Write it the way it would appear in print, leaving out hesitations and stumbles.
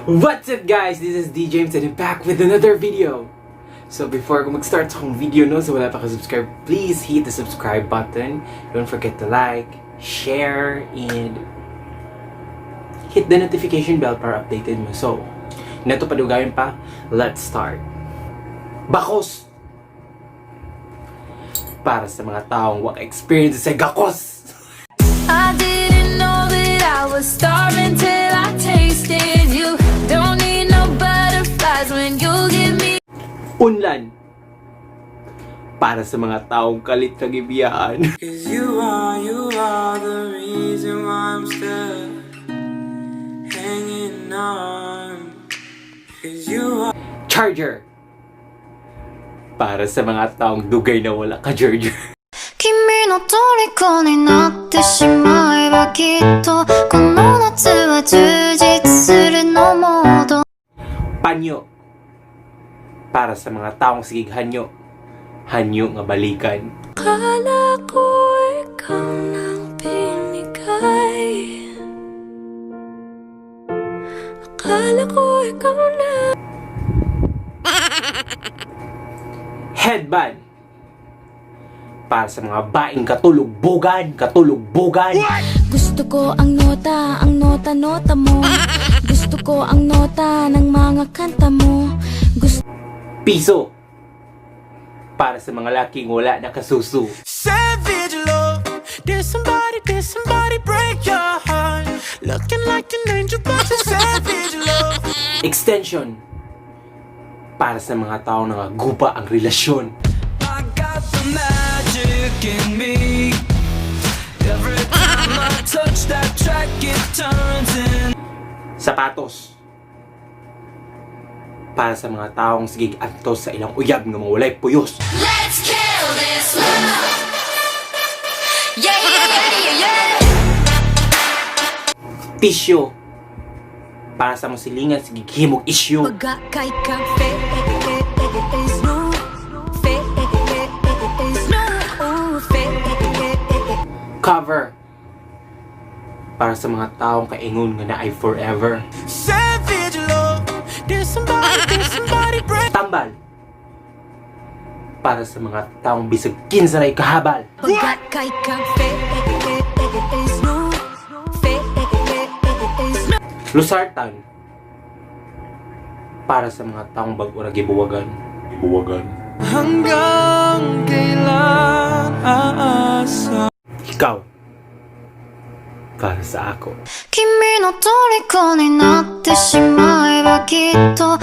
What's up guys? This is D James and I'm back with another video. So before ko mag-start sa akong video no, so wala pa ka-subscribe, please hit the subscribe button. Don't forget to like, share, and hit the notification bell para updated mo. So, neto padugayon pa, let's start. Bakos! Para sa mga taong wak experience sa gakos! I didn't know that I was starving till I tasted you. Don't need no butterflies when you give me. Unlan! Para sa mga taong kalit na gibiyaan. Cause you are the reason why I'm still hanging on. Cause you are. Charger! Para sa mga taong dugay na wala ka charger. 君の虜になってしまえばきっとこの夏は充実するのモード Panyo! Para sa mga taong sigig hanyo. Hanyo nga balikan. Akala ko ikaw nang pinigay. Akala ko ikaw na. Headband! Para sa mga baing katulog-bogan. Gusto ko ang nota mo. Gusto ko ang nota ng mga kanta mo. Piso! Para sa mga laking wala nakasusu. Savage love. Did somebody break your heart? Looking like an angel, but you're savage love. Extension! Para sa mga taong nangaguba ang relasyon. I got the magic in me. Every time I touch that track, it turns in. Sapatos! Para sa mga taong sigig antos sa ilang uyab nga mawalay puyos. Let's kill this love. Yeah, yeah, yeah, yeah. Tissue! Para sa musilingan sigig himog issue. Pagkakay kang face no. Face no. Cover! Para sa mga taong kaingon nga na ay forever. Savage love. Did somebody break. Tambal! Para sa mga taong bisag kinsa na'y kahabal. Pagkakay kang face no. Face no. Lusartan! Para sa mga taong bago na gibuwagan. Hanggang kailan aasa. Ikaw! Para sa ako. 君の虜になってしまえばきっと